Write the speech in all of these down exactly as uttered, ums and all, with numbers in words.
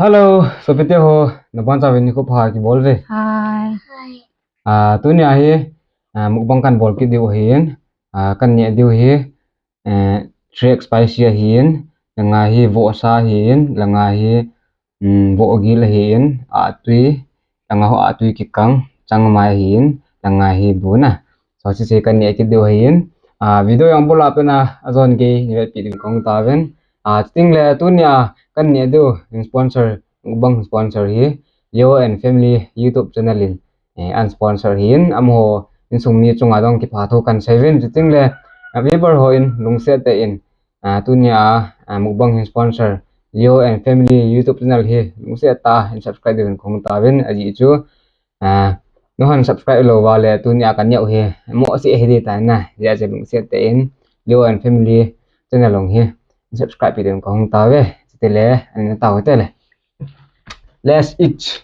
Hello, sopite ho, nabonchauvin nikho pha kibol uve. Hi. Ah, tunia hi, ah, mukbang kan bol kit diu ahin, ah, kan neh diu hi, eh, three X spicy ahin, langa hi vohsa ahin, langa hi, um, vohgil ahin, ahtui, langa ho ahtui kikang, changmai ahin, langa hi bu na. So, hiche kan neh kit diu ahin, ah, video jong bol a pen a, ajon gei, nei vetpi diuvin kahung tauvin. Ah, chutengle tunia kan neh diu, in sponsor, mukbang sponsor hi, Leo and Family YouTube channel in, eh, an sponsor ahin, amaho insung mi chunga jong kipathu kan seiuvin, chutengle, ah, viewer hon lungset tah in, ah, tunia, ah, mukbang in sponsor, Leo and Family YouTube channel hi, lungset tah in subscribe diuvin kahung tauvin, ajeh chu, ah, nangho subscribe lou uva le, tunia kaneh u hi, mohseh hi ding ahitai na, hijeh chun lungset tah in, Leo and Family channel jong hi, subscribe pi diuvin kahung tauve, chutile, an neh tau hitele. Let's eat.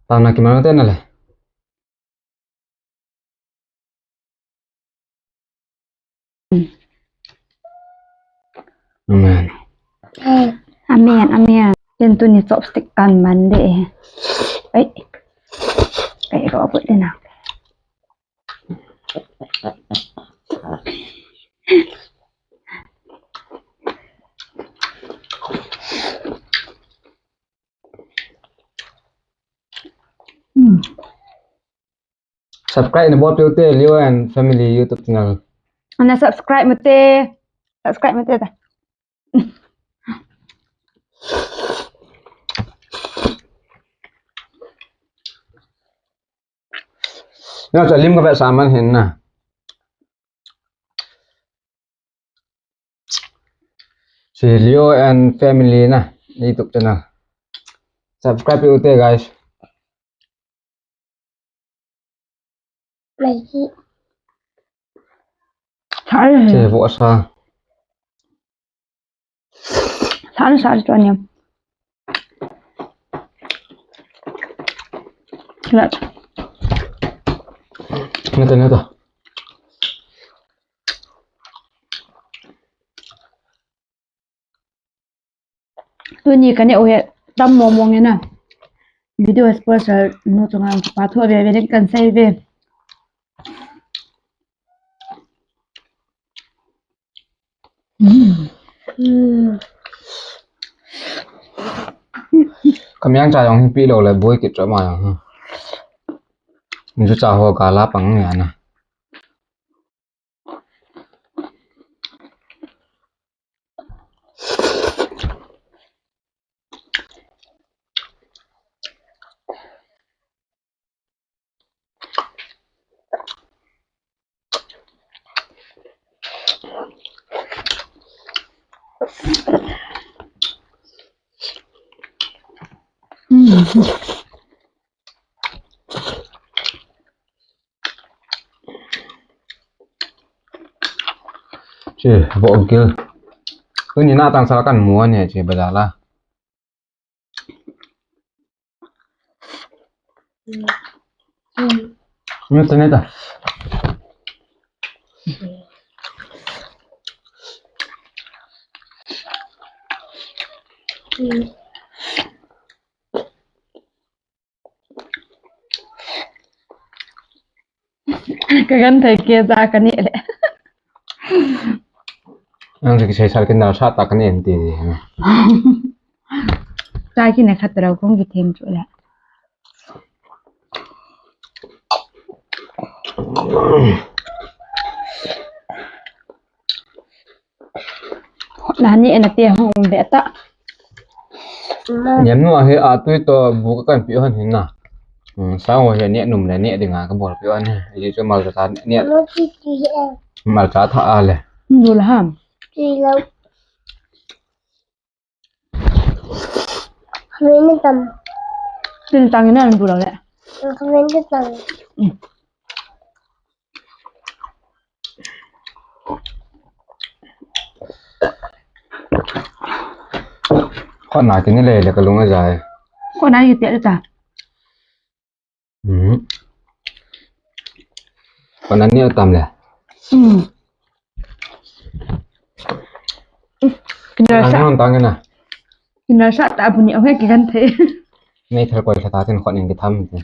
Taona kiman u hite nale. Amen. Amen, amen. Ken tuni chopstick kan man de. Ai. Kai ro bu de na. Hmm. Subscribe nabol peh u hite, Leo and Family YouTube channel. Ana subscribe u hite. Subscribe u hite ta. Nacha lim kavetsah man hin na. Hiche Leo and Family na YouTube channel. Subscribe peh u hite, guys. Hiche vohsa. Sa na sa tu aniam. Let. Nata, nata. Tuni kaneh u hi tam mong mong e na. Video sponsor nu chunga kipathu veve ding kan seiuve. Ka miang cha jong hi pi lou le boi kit cha ma jong. Ju cha ho ka la pang ni ana. Che, vohgil. Tuni na tang sala kan mu ani che bazar la. Neta, neta. Ka gan thei ke ja ka ne le. Nang se kisei sal kin dal sa ta ka ne ti. Ta ki ne khat rau kong ki them chu le. Nani ena te hung um ve ta. Niam nu ahi a tui to bu ka kan pi hon hin na. Hmm, sa ho hi ne num le ne dinga ka bol pi hon hi. Ji chu mal ta ne. Mal ta tha a le. Nu la ham. Ti lo. Khamen tam. Tin tang ina bu lo le. Khamen tam. Khona kini le le ka lung a jai. Khona ki te ta. Hmm. Khona ni tam le. Hmm. Kini sa. Tang na. Kinal sah tah bu ni, okay, kikan thei. Nei thal koi thata tin khon in kitham te.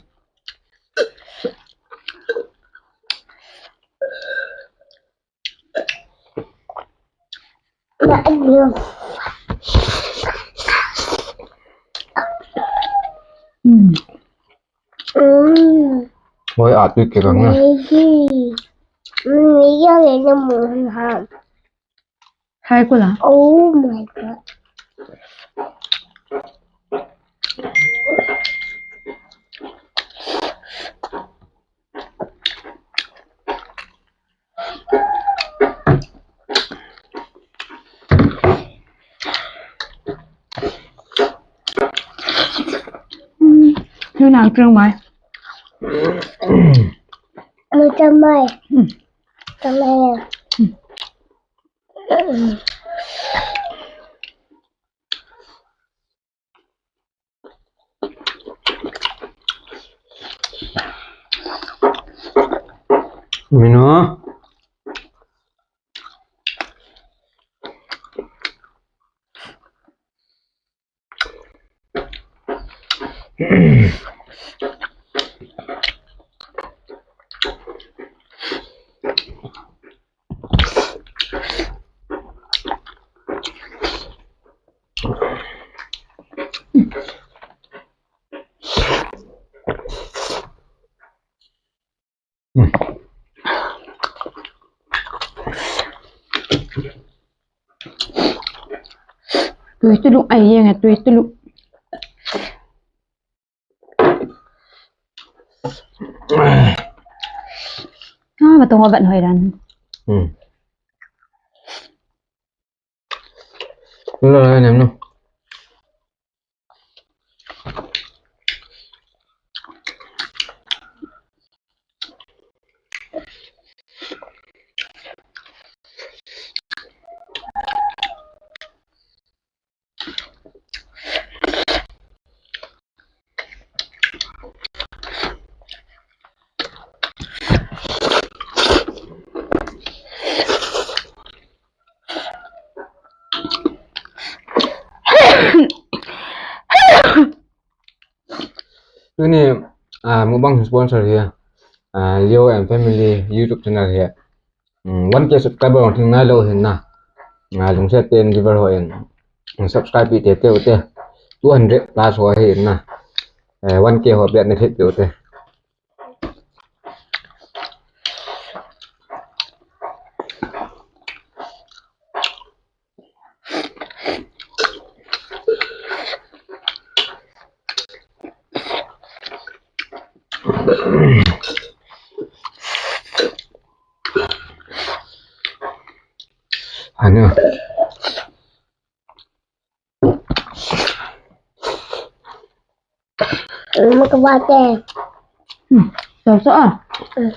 Mm. Mm. Hoi, a tui kikang na. Maggi. Mm, Maggi le na mu ha. Hai ko la. Oh my God. Hiu nang trương mai. Mai, mai. Mai. Minu. Tui tuluk ai yeng a tui tuluk. Ah, matong abat hoi dan. Hmm. Lo, lo, nem, no. Tuni, ah, mukbang sponsor hi, ah, Leo and Family YouTube channel hi. Hmm, one K subscriber hung theng nailou hin na. Ah, lungset tah in viewer ho in, hmm, subscribe pi teitei ute. Two hundred plus ho ahi na. Eh, one K ho beh na thei ute. Ano? Makabate. Hmm, sao sao ah. Hmm.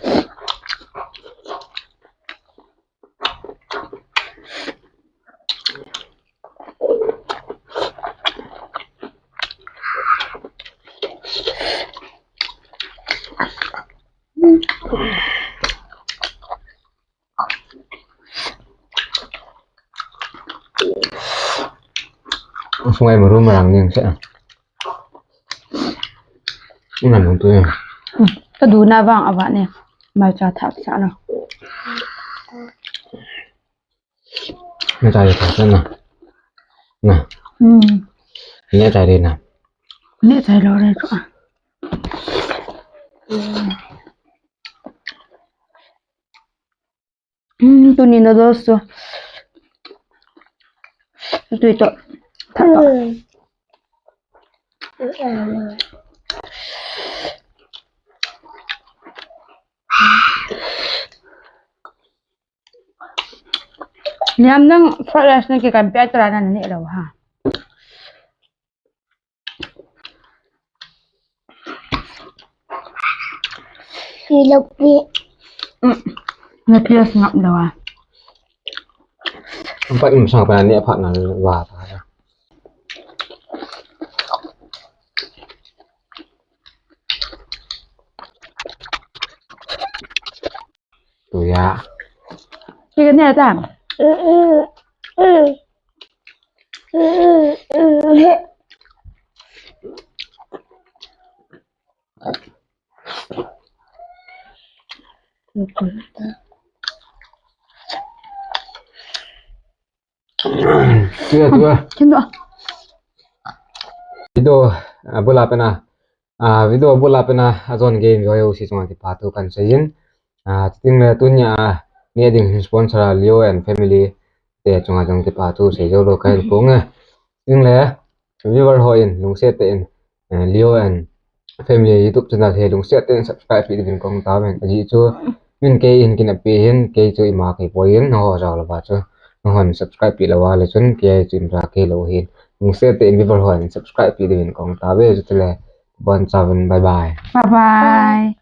Sungai maru marang ning se. Ngan nung tu ya. Hmm, ka du na vang ava ne. Mai cha thak cha na. Neh chai le na. Na. Hmm. Neh chai le na. Neh chai lou le chu. Hmm, tuni noodles chu. Tui to. Tha to. Hmm. Niam nang fried rice na kikan pia tura na neh lou ha. Ilok pi. Mm. Na pia sngap lou a. Empat jam sa pa ni apa na wa ta. Tuya. Sige, ne, ta. Mm, mm, mm. Mm, mm, mm. Tua, tua. Video, ah, bula pena. Ah, video bula pena, ajon game yo yo si chunga kipa thu kan seiyin. Ah, tin le tunia, ah, neh ding sponsor a Leo and family te chunga jong kipa thu sei jou lou kahin pong e. Tin le, viewer ho in, lungset tah in, eh, Leo and family YouTube channel hi lungset tah in subscribe pi diuvin kong tauvin. Ajeh chu, min kei in kinep pi hin, kei chu ima kei poi in, nangho jao louva chu. Nanghon subscribe pi louva le chun, kei chu imra kei lou hin. Lungset tah in viewer ho in subscribe pi diuvin kong tauve, chutile, bon chauvin, bye bye. Bye bye.